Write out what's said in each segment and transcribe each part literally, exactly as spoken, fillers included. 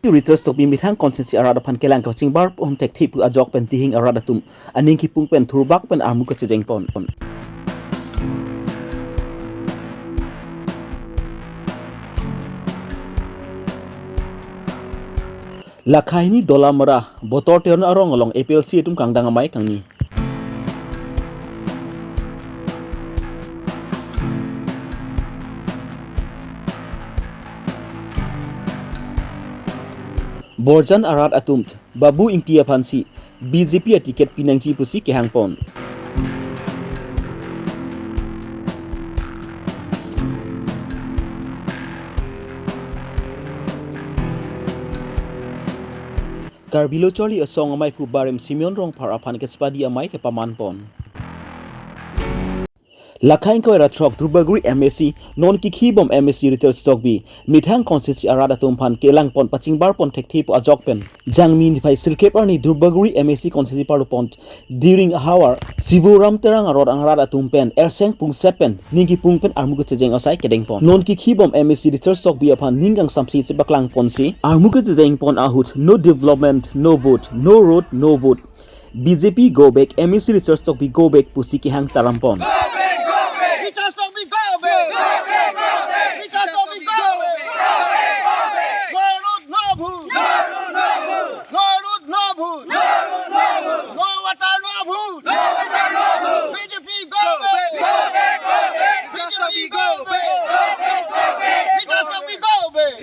Richard Sokbi methang constituency arat aphan kelang kachingbar pon thekthe pu ajok pen Dihing arat atum aning kipung pen thurbak pen armu kachejeng pon. Lakha hini Dolamara Botor Teron arong along A P L C atum kangdang amei kangni. Borjan arat atum Babu Ingti aphansi B J P aticket pinangji pusi kehang pon. Karbi Lo Charli Asong ameiphu Barem Simeon Rongphar aphan kachepadi amei kepaman pon. Lakha ingkoi ra throk Durbagori M A C, non kikhibom M A C Richard Sokbi methang constituency arat atum aphan kelang pon pachingbar pon thekthe pu ajok pen Jangmi niphai sirkep arni Durbagori M A C constituency parlo pon Diring havar Sivoram Terang arong arat atum pen erseng pungset pen ning kipung pen armu kachejeng asai kedeng pon. Non kikhibom M A C Richard Sokbi aphan ning kangsamsi chepaklang ponsi armu kachejeng pon ahut, "No development, no vote, no road, no vote. B J P go back, M A C Richard Sokbi go back," pusi kehang taram pon. Richard Sokbi go back! Richard Sokbi go back! No road, no vote! No road, no vote! No water, no vote! B J P go back! B J P go back! Richard Sokbi go back!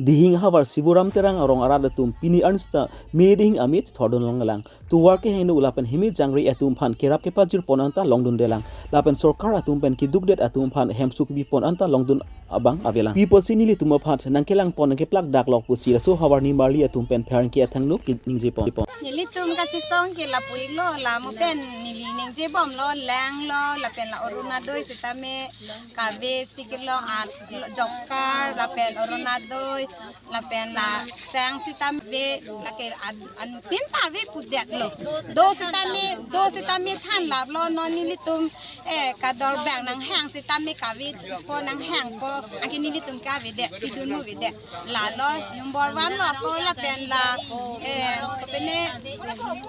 Dihing havar Sivoram Terang arong arat atum pini arni sita May dihing amit thordun longlang. Tovar kehingno lapen himi jangre atum aphan kerap kepajir pon anta longdundelang. Lapen sorkar atum pen kedukdet atum aphan hemso kebi pon anta longdun abang avelang. Pi pusi nelitum aphan nangkelang pon nangkeplak dak lok pusi laso havar nimarli atum pen pherangke athengno keningje pon. Nelitum kachesong ke lapu-iklo, la mo pen neli ningjebomlo, langlo, lapen la Orunodoi sitame kave si kelong, a job card lapen Orunodoi lapen la sang sitame, lake an-, anuttin ta ave pudetlo. Do sitame, do sitame thanlaplo, non nelitum, eh, kador bang nanghang sitame kave po nanghang po, anke nelitum kavedet, pidun avedet. Lalo number one lo ako lapen la, eh, kopine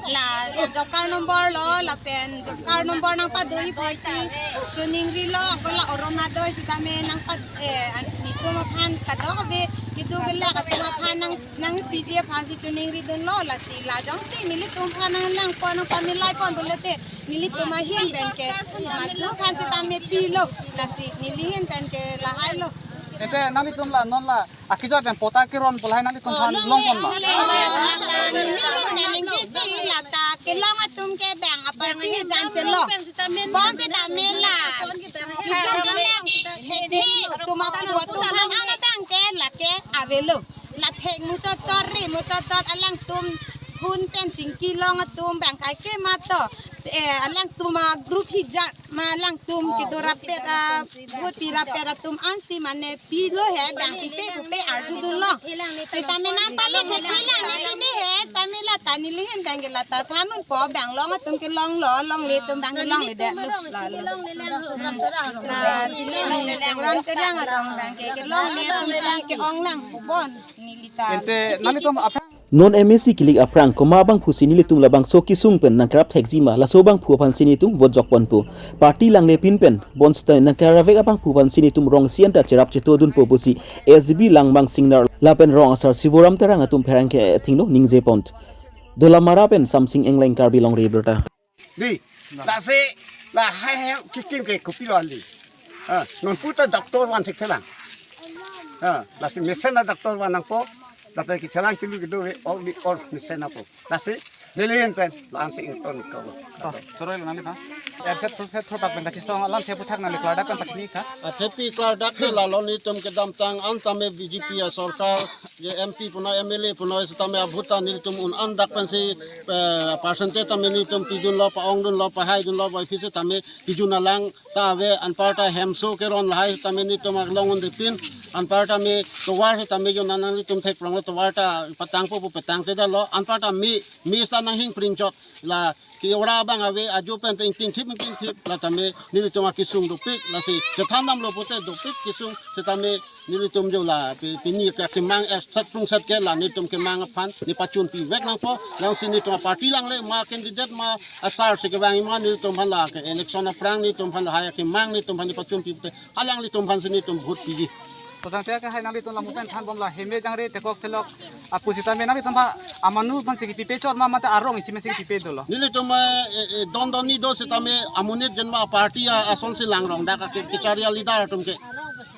la job card number lo, lapen job card number nangpado-i aphansi choningrilo ako, la Orunodoi sitame nangpad, eh, an-, nelitum aphan kadokave keduk kelak atum aphan nang, nangpiji aphansi choningridunlo, lasi la jongsi nelitum aphan nanglang pon nangpamilai pon pulote nelitum ahin pen ke madu aphan sitame pilo, lasi neli ahin pen ke lahailo. Ante nanglitum la non la akejoi pen patta keron pu lahai nanglitum aphan long pon ma? Lata neli ahin pen ningjeji, lata kelong atum ke bang aparty hijan chelong. Bonsitame la keduk kelak hekhe atum apu atum aphan an abang ke lake avelo. La thek muchot chot ri muchot chot alangtum hun pen chingki long atum bang kaike mato, eh, alangtum a group hijan ma alangtum kedo rapet a, vote pi rapet atum ansi mane pilo he, bang pipe pupe arjudunlo. Sitame nangpale thekthelang ne pini he, tame lata neli ahin pen ke lata thandun po, bang long atum ke longlo, longle atum bang ke longledetlo. La, la, la, Sivoram Terang arong bang ke, kelongle atum si ke-onglang pon neli ta. Ante nanglitum aphan Non M A C kilik aphrang komat abangphusi nelitum labangso kesung pen nangkerap thekji ma, laso abangphu aphansi nelitum vote jok ponpo. Party langle pin pen bonsita nangkerap vek abangphu aphansi nelitum rong isi anta cherap chetodunpo pusi S G B Langmang Singnar lapen rong asar Sivoram Terang atum pherangke athengno ningje pon. Dolamara pen Samsing Engleng, Karbi Longri Abirta. Di, lasi, lahai hai kikim ke kopilo ali. Ah, non puta doctor van thekthelang. Ah, lasi mesen a doctor van nangpo, lapen kechelang chelu kedo ve, all the all mesen apo. Lasi, neli ahin pen, la-ansi ington ko. To, choroi lo nangli ta. Erset thurset thurpak pen kachesong alam cheputhak nangli klardak pen pachini tha. Athepi klardak ke lalo nelitum kedamtang an tame B J P a sorkar, je M P punoi, M L A punoi, sitame abhuta nelitum un-an dak pensi, eh, percentage tame nelitum pidunlo, pa-ongdunlo, pahaidunlo, boy phisi tame pidun alang ta ave, anparta hemso keron lahai tame nelitum aklong un-epin, anparta me tovar tame jo nanang nelitum thekpronglo tovar ta patangpo pu patangtedetlo, anparta me, me sta nanghing pringchot la Ti ora abang ave ajo pen te ingtingthip ingtingthip la tame nelitum akesung dopik, lasi chethan damlo pote dopik kesung setame nelitum jo la pi-, pini ke kemang erset prungset ke la nelitum kemang aphan nepachun pivek nangpo, lasi nelitum aparty langle ma candidate ma asar si kevang ma nelitum aphan la ke election aphrang nelitum aphan la hai kemang nelitum aphan nepachun pivek te alanglitum aphan si nelitum vote piji. Todang te ke hai nanglitum lamu pen than bom la heme jangre tekok selok apu sitame nanglitum aphan amanu aphan si kipipe chot ma mate arong isi me si kipipe dolo. Nelitum, eh, eh, eh, don don ni do sitame amonit jen ma party a ason si langrong dak ke kechari a leader atum ke.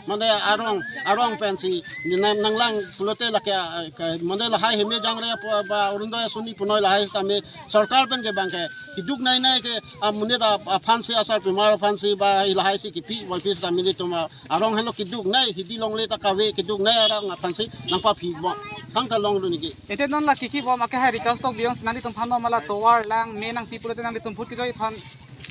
Mane arong, arong pen si nang, nanglang pulote lake, eh, ke, mane lahai heme jangre apo ba Orunodoi asoni punoi lahai sitame sorkar pen ke bang ke kiduk nai nai ke amonit a, aphan si asar pimar aphan si ba lahai si kipi ba pis ta nelitum a arong helo kiduk nai, hidi longle ta kave kiduk nai arong aphan si nangpaphi bom. Thangta longdun niki. Ente non la kiki bom ake hai Richard Tokbi along si nanglitum aphan ma la tovar lang me nangpi pulote nanglitum vote kejoi aphan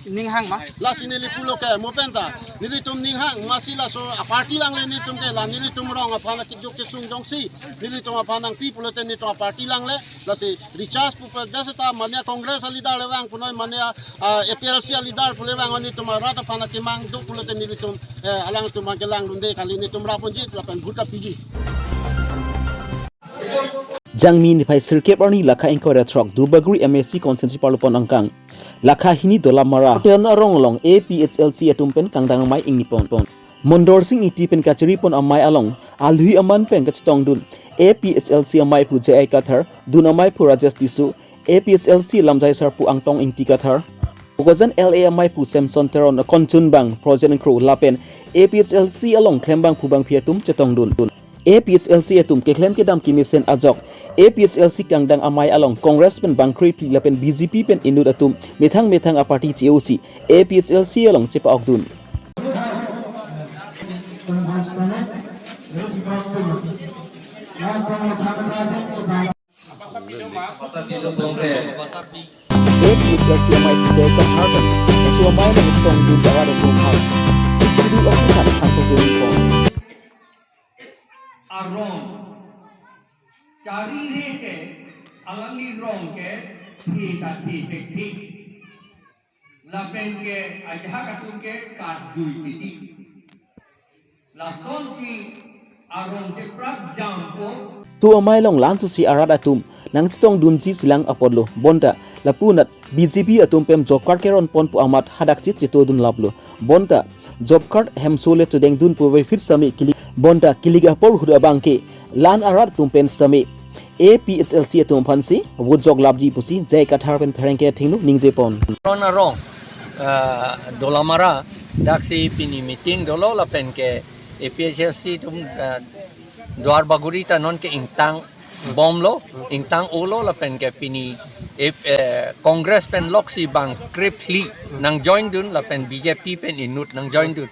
ning hang ma? Lasi neli pulo ke mo pen ta. Nelitum ning hang masi laso aparty langle nelitum ke la nelitum rong aphan kiduk kesung jongsi nelitum aphan nangpi pulote nelitum aparty langle. Lasi Richard pupe desa ta mane Congress a leader le vang punoi mane, ah, A P H L C a leader pu le vang nelitum arat aphan kemang do pulote nelitum, eh, alangtum kelang dunde kali nelitum raponji lapen vote ta piji. Jangmi niphai sirkep arni lakha ingkoi ra throk Duarbagori M A C constituency parlopon angkang lakha hini Dolamara Teron arong along A P H L C atum pen kangdang amei ingni pon pon. Mondorsing Ingti pen kachiri pon amei along alui aman pen kachetongdun A P H L C amei pu J I Kathar, dun amei pu Rajesh Tisso, A P H L C lamjai sarpo Angtong Ingti Kathar, Bokajan L A amei pu Samson Teron, Konchunbang Projen Kro lapen A P H L C along klembangphu bangphi atum chetongdun. A P H L C atum keklem kedam kemesen ajok A P H L C kangdang amei along Congress pen bangkre phli lapen B J P pen inut atum methang methang a party che-o si A P H L C along chepa-okdun. A P H L C amei pu J I Kathar pen laso amei along chetongdun jawar atum aphan Sixth Schedule along than thang pajori pon. Arong chari re ke alangli rong ke thi ta thi thek thek. Lapen ke ajahak atum ke karjui titi. Lasonsi arong cheprak jampo. Tu amei along lansosi arat atum nangchetongdunji silang apotlo. Bonta lapunat B J P atum pen job card keron pon pu amat hadaksi chetongdun laplo. Bonta job card hemso le chodengdun pu vefit sitame kilik. Bonta kilik apor hut abang ke lan arat atum pen sitame A P H L C atum aphan si vote jok lapji pusi J I Kathar pen pherangke athengno ningje pon. Teron arong, ah, Dolamara daksi pini meeting dolo lapen ke A P H L C atum, ah, Duarbagori ta non ke ingtang bomlo, ingtang olo lapen ke pini, eh, eh, Congress pen loksi bangkre phli nangjoindun lapen B J P pen inut nangjoindun.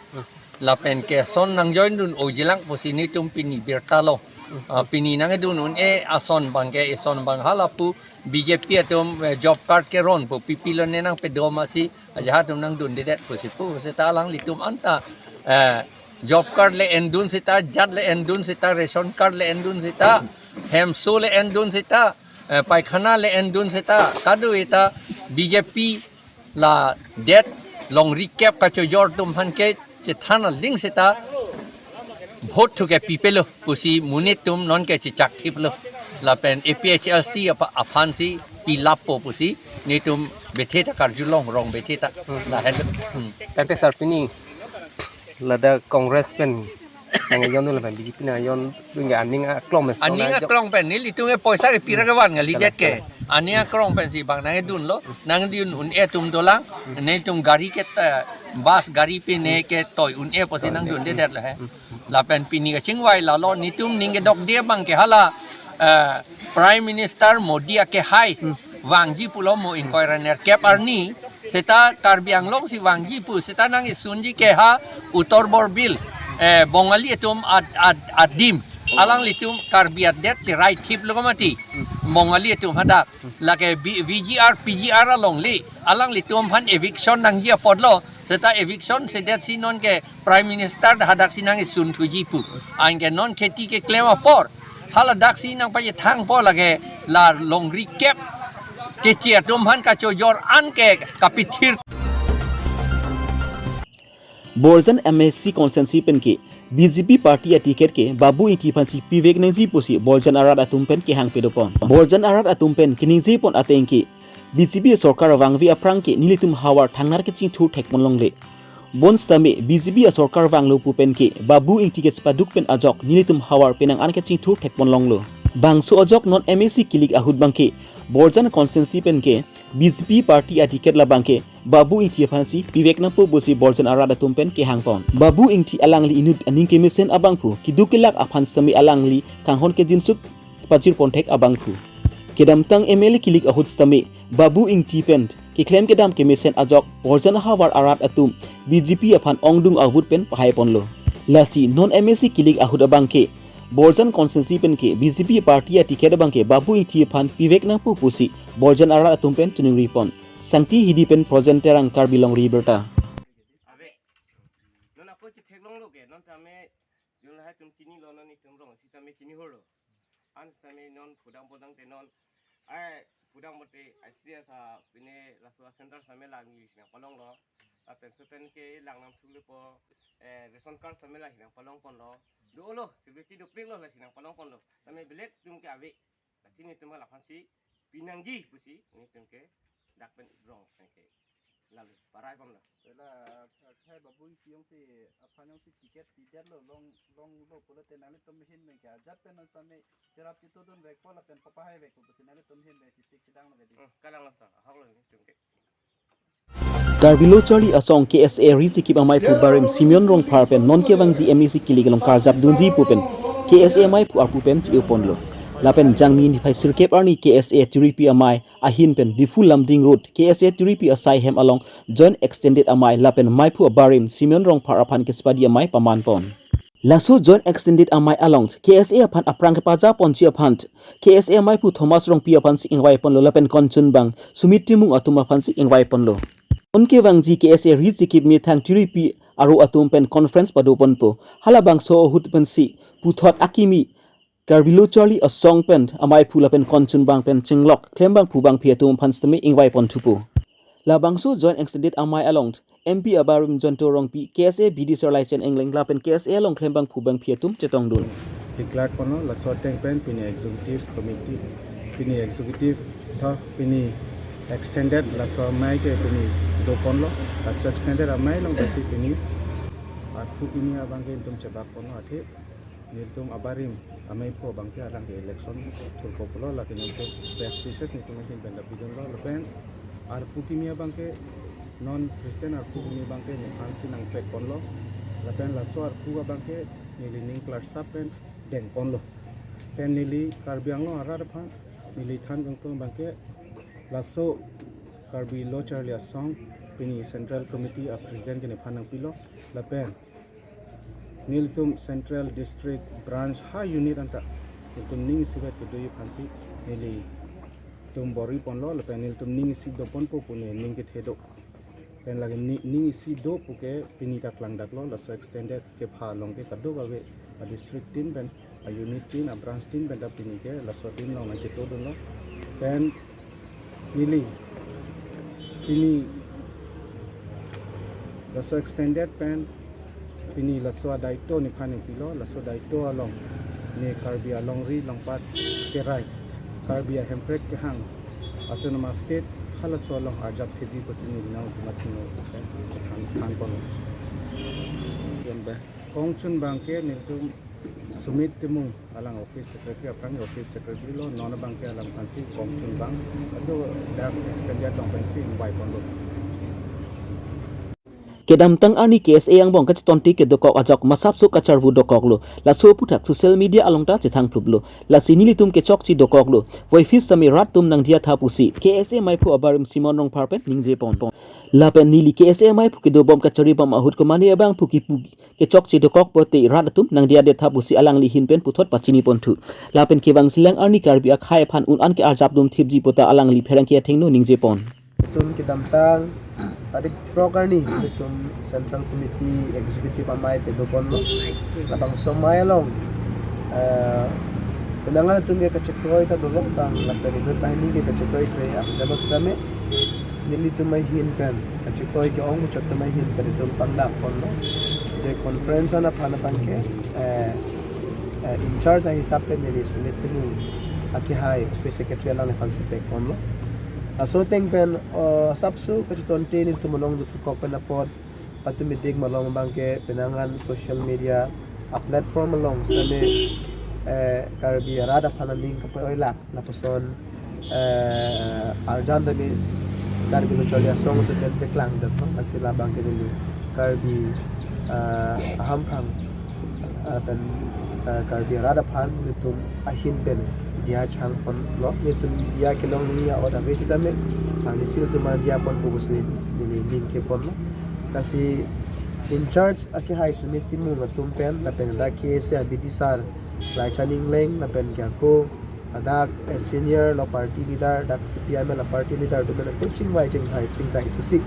Lapen ke ason nangjoindun ojilang pusi nelitum pini birta lo. Ah, pini nangdun un-e ason abang ke ison abang hala pu B J P atum, eh, job card keron pu P P lo ne nangpedom asi ajahak atum nangdundedet pusi pu seta alanglitum anta, eh, job card le endun seta, jat le endun seta, ration card le endun seta, hemso le endun seta, eh, paikhana le endun seta, kado eta B J P ladet longri kep kachojor atum aphan ke chethan aling seta vote thu ke pipelo pusi monit atum non ke chechak thiplo. Lapen A P H L C apa aphan si pilappo pusi nelitum bethe ta karjulong rong bethe ta. Hmm. Lahelo. Hmm. Tangte sir pini ladak Congress pen nangjon lapen B J P nangjon dun ke aning aklong mes. Aning aklong pen nelitum ke poisa ke pira ke van ngali det ke. Aning aklong pen si bang nangdunlo, nangdun un-e atum dolang, nelitum gari ke ta, bus gari pen ne ke toi un-e pusi nangdundedet lo he. Lapen pini kachingvai lalo nelitum ning kedokde abang ke hala, eh, Prime Minister Modi ake hai vangji pulo mo ingkoi ra nerkep arni seta Karbi Anglong si vangji pu seta nangisunji ke ha Uttar Borbil, eh, Bongali atum ad, ad, adim. Alanglitum Karbi adet cherai thiplo mati. Bongali atum hadak lake B-, V G R, P G R alongle. Alanglitum aphan eviction nangji apotlo. Seta eviction sedet si non ke Prime Minister hadaksi nangisun thuji pu. Anke non kheti keklem apor. Hala daksi nangpachethangpo lake la longri kep Kechi atum aphan kachojor an ke kapithir. Borjan M A C constituency pen ke B J P party aticket ke Babu Ingti aphansi pivek nangji pusi Borjan arat atum pen kehang padopon. Borjan arat atum pen keningjepon ateng ke B J P sorkar vangve aphrang ke nelitum havar thangnar kachingthur thekpon longle. Bonsitame B J P asorkar vanglo pu pen ke Babu Ingti ke chepaduk pen ajok nelitum havar penang an kachingthur thekpon longlo. Bangso ajok non M A C kilik ahut abang ke Borjan constituency pen ke B J P party aticket labang ke Babu Ingti aphansi pivek nangpo pusi Borjan arat atum pen kehangpon. Babu Ingti alangli inut aning kemesen abangphu keduk kelak aphan sitame alangli kanghon kejinsuk pajirpon thek abangphu. Kedamtang M L A kilik ahut sitame Babu Ingti pen keklem kedam kemesen ajok Borjan ahavar arat atum B J P aphan ongdung ahut pen pahaiponlo. Lasi non M A C kilik ahut abang ke Borjan constituency pen ke B J P party aticket abang ke Babu Ingti aphan pivek nangpo pusi Borjan arat atum pen chiningripon. Sangti Hidi pen Projen Terang, Karbi Longri Abirta. Ave. Non ako chetheklonglo ke, non tame, jun lahai atum chinilo, non itum rong sitame chinihurlo. An sitame non pudam podang te non. Ai, pudam pote, I C S a, pine laso center sitame lang neli si nangpalonglo. Lapen so pen ke lang nangthuklepo, eh, ration card sitame lang si nangpalongponlo. Dolo, security dopiklo, lang si nangpalongponlo. Tame belek atum ke ave. Lasi nelitum halaphansi pinangji pusi nelitum ke dak pen ibrong ke lalu paraiponlo. Ela, akhai Babu Ingti jongsi aphan jongsi ticket pidetlo, long, longlo pulote nanglitum ahin pen ke ajat pen non sitame cherap chitodunvekpo lapen papahaivekpo pusi nanglitum ahin pen chesik chedanglo kedi. Hmm, kalanglo sa, ahoklo nelitum ke. Karbi Lo Charli Asong K S A Ri Chikip Amaiphu abarim Simeon Rongphar pen non kevangji M A C kilik along karjapdunji pu pen K S A amaiphu arpu pen chi-oponlo. Lapen Jangmi niphai sirkep arni K S A Tiripi Amei ahin pen Diphu Lumding Road K S A Tiripi asai hem along Joint Extended Amei lapen maiphu abarim Simeon Rongphar aphan kachepadi amei pamanpon. Laso Joint Extended Amei along K S A aphan aphrang kepajaponji aphan K S A amaiphu Thomas Rongpi aphansi ingvaiponlo lapen konchunbang Sumit Timung atum aphansi ingvaiponlo. Non kevangji K S A Ri Chikip methang Tiripi aro atum pen conference padoponpo. Halabangso ahut pensi puthot akimi Karbi Lo Charli Asong pen amaiphu lapen konchunbang pen chinglok klembangphu bangphi atum aphan sitame ingvaiponthupo. Labangso Joint Extended Amei along M P abarim Jayanta Rongpi, K S A B D sir Laichan Engleng lapen K S A along klembangphu bangphi atum chetongdun. Declare ponlo, laso ateng pen pini executive committee, pini executive tho pini extended laso amei ke pini doponlo, laso extended amei along pensi pini arpu kimi abang ke nelitum chebak ponlo athe nelitum abarim amaiphu abang ke alang ke election thurpo pulo, lake nelitum best wishes nelitum ahin pen dapidunlo lapen arpu kimi abang ke non Christian arpu kimi abang ke nephansi nangpekponlo lapen laso arpu abang ke neli ning klarsap pen dengponlo. Pen neli Karbi Anglong arat aphan neli than kangtung abang ke laso Karbi Lo Charli Asong pini Central Committee a president ke nephan nangpilo lapen nelitum Central District Branch ha unit anta nelitum ning isivet kedo aphansi nelitum bor-iponlo lapen nelitum ning isi doponpo pu ne ning kethe do. Pen lake ni-, ning isi do puke pini ta klangdaklo, laso extended kepha along ke kadokave a district tin pen a unit tin a branch tin pen ta pini ke laso tin along nangchetongdunlo. Pen neli pini laso extended pen pini laso adaito nephan nepilo, laso adaito along ne Karbi alongri longpat kerai Karbi a Hemprek kehang Autonomous State halaso along arjap thebi pusi neli nangtum athengno than, thanponlo. Kongchunbang ke nelitum Sumit Timung alang office secretary aphrang office secretary lo, non abang ke alangphansi kongchunbang ado dak extended along pensi ingvaiponlo. Kedamtang arni K S A angbong kachetonte kedokok ajok masapso kacharvu dokoklo. Laso aphuthak social media along ta chethangphluplo. Lasi nelitum kechokche dokoklo. Voiphit sitame rat atum nangdiya tha pusi K S A amaiphu abarim Simeon Rongphar pen ningjepon. Lapen neli K S A amaiphu kedobom kacharibom ahut komane abangphu kipu kechokche dokok pote rat atum nangdiyadet tha pusi alangli ahin pen puthot pachiniponthu. Lapen kevangjilang arni Karbi akhei aphan un-an ke arjapdun thipji puta alangli pherangke athengno ningjepon. Itum kedamtang tarik throk arni itum Central Committee Executive amei padoponlo. Labangso amei along, eh, Penang atum ke kachekroi ta dolo, bang lapen inut banghini ke kachekroi kre, api dolo sitame nelitum ahin pen, kachekroi ke-ong muchot atum ahin pen itum pangdak ponlo. Je conference an aphan abang ke, eh, eh, in charge ahisap pen neli Sumit Timung akehai office secretary alangliphan si pek ponlo. Laso ateng pen, eh, asapso kachetonte nelitum along dothukok pen apot, atum meeting malom abang ke penang an social media a platform along sitame, eh, Karbi arat aphan aning kape-oilak lapuson, eh, arjan tame Karbi Lo Charli Asong atum pen peklang det, no? Lasi labang ke neli Karbi, eh, ahamphang, eh, pen, eh, Karbi arat aphan nelitum ahin pen diya chang ponlo, nelitum diya kelong ni ya order ave sitame, bang nelitum diya ponpo pusi neli ning ke ponlo. Lasi in charge akehai Sumit Timung atum pen, lapen dak K S A abidi sar Laichan Engleng, lapen ke ako, ladak, eh, senior lo party leader, dak C P I M L party leader atum pen ako chingvai chingvai chingvai itusi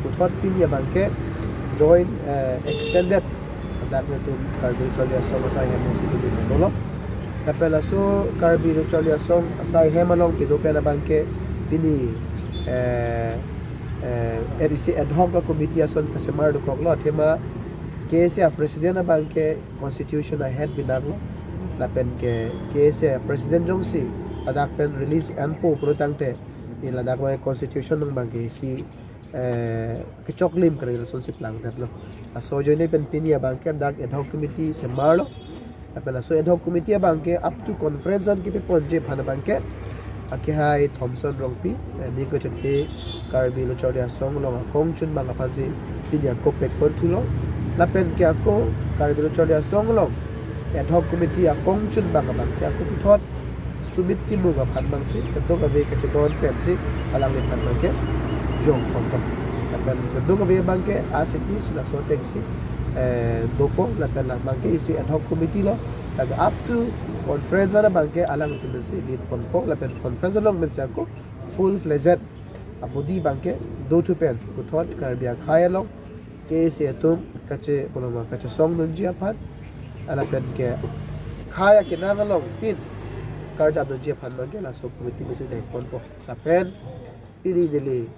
puthot pini abang ke join, eh, extended, ladak nelitum Karbi Lo Charli Asong asai hem si dolo. Lapen laso Karbi Lo Charli Asong asai hem along kedo pen abang ke pini, eh, eh, A D C ad hoc committee ason kasemar dokoklo, athema K S A president abang ke constitution ahet binaklo, lapen ke K S A president jongsi ladak pen release enpo pulotangte, i ladak abang constitution nang abang ke isi, eh, kechoklim kare lasonsi plangdetlo. Laso ajoine pen pini abang ke dak ad hoc committee semarlo. Lapen laso ad hoc committee abang ke up to conference an kepeponji aphan abang ke akehai Thomson Rongpi, eh, ni kechethe Karbi Lo Charli Asong along akongchunbang aphansi pini ako pek ponthulo. Lapen ke ako Karbi Lo Charli Asong along ad hoc committee akongchunbang abang ke ako puthot Sumit Timung aphan abangsi, keduk ave kachedon pensi alangliphan abang ke jong ponpo. Lapen keduk ave abang ke as it is laso atengsi, eh, dopo, lapen labang ke isi ad hoc committee lo, lapen up to conference an abang ke alanglitum pensi lead ponpo, lapen conference along pensi ako full fledged abidi abang ke dothu pen puthot Karbi akhei along K S A atum kache, puloma, kachesongdunji aphan, lapen ke khei akenang alongtin karjapdunji aphan abang ke laso committee pensi deng ponpo. Lapen pini neli,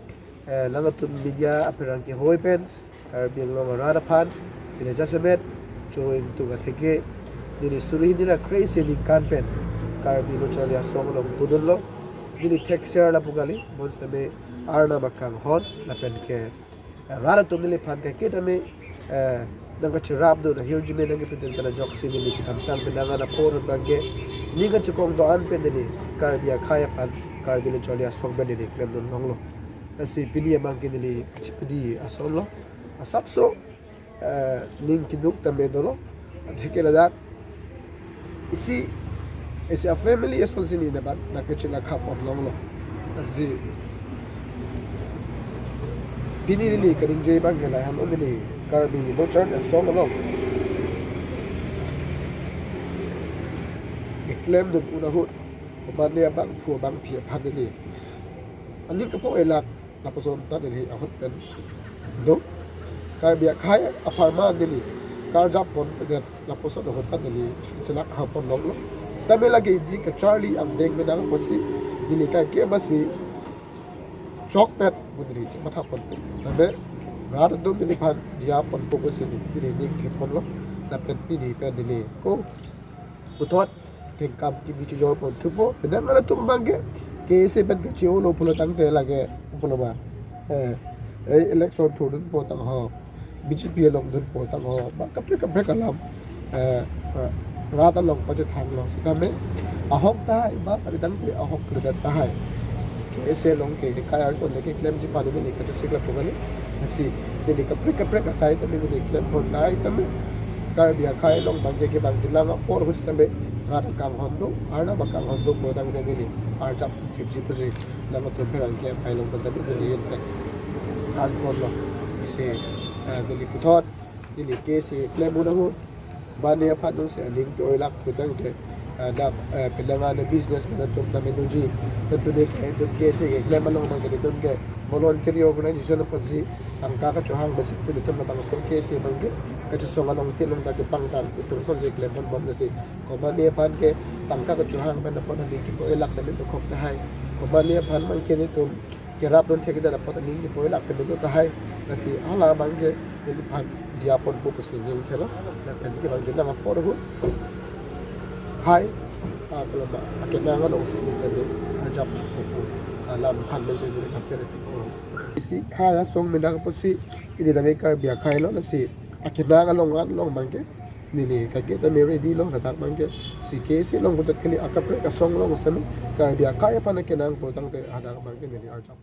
eh, nangtum media apherangke hoi pen Karbi Anglong arat aphan, pini jasemet choro ingtung atheke, neli suri hini ra kre-isi aningkan pen Karbi Lo Charli Asong along dodunlo. Neli thekser lapu kali, bonsitame Arnam akanghon, lapen ke rat atum neliphan ke kitame, eh, nangkacherapdun ahirjume nangkepidun pen ajoksi neli kedamtang penang an apor abang ke ning kachekong do-an pen neli Karbi akhei aphan Karbi Lo Charli Asong pen neli klemdun longlo. Lasi pini abang ke neli kachepadi asonlo. Asapso, eh, ning keduk tame dolo. Atheke ladak isi, isi a family asonsi neli dapat nangkachelakha pon longlo. Lasi pini neli kaningje abang ke lahai, o neli Karbi Lo Charli Asong along keklemdun un ahut, komatne abangphu abangphi aphan neli aning kapo-oilak lapuson ta neli ahut pen do. Karbi akhei apharman neli karjap ponpedet lapuson ahut ta neli chelakha pon longlo. Sitame lake isi kacharli angdeng menang apotsi neli kaike masi chokpet pu neli chematha ponpe. Tame rat atum neliphan diya ponpo pusi neli ningthe ponlo. Lapen pini pen neli ako puthot kengkam kimi chejor ponthupo. Penang an atum abang ke K S A pen ke che-olo pulotangte lake puloma, eh, eh, election thurdunpo tangho, B J P along dunpo tangho, ba kaprek kaprek alam, eh, eh, rat along pachethanglo. Sitame ahok tahai ba, kadang ke ahok kredet tahai. K S A along ke, ke kaya chon leke klemji aphan neli kachesik lapu kali. Lasi neli kaprek kaprek asai tame neli klem pon tahai tame, Karbi akhei along abang ke kevangjilang apor ahut tame rat akanghon do, Arnam akanghon do pulotangte neli arjap thipji pusi nangtum apherangke apai along pen tame neli yin pen kan ponlo. Lasi, eh, neli puthot neli K S A klem un ahut, mane aphan jongsi aning ke-oilak pulotangte, eh, dak, eh, penang an business man atum tame doji, latum ke, latum K S A keklem along abang ke latum ke Voluntary organization apotsi tangka kachohang besi tu itum labangso ke si abangke kachesong along tin along ta kepangtang itum sonsi klem ponbom. Lasi komatne aphan ke tangka kachohang pen apot aning kepo-e lak tame dokhok tahai. Komatne aphan abangke nelitum kerapdun thekthedet apot aning kepo-e lak tame do tahai. Lasi hala abangke neliphan diya ponpo pusi ning thelo. Lapen ke abangke nang apor hu khai, ah, koloma akenang alongsi neli arjap thekpo pu alam aphan mesen neli kaphere thekpo. Isi khai asong medak apotsi ili tame Karbi akhai lo, lasi akenang along an along abangke neli kake tame ready lo. Ladak abangke si ke si along puchot kali akaprek asong along seme Karbi akhai aphan akenang pu tangte hadak abangke neli arjap.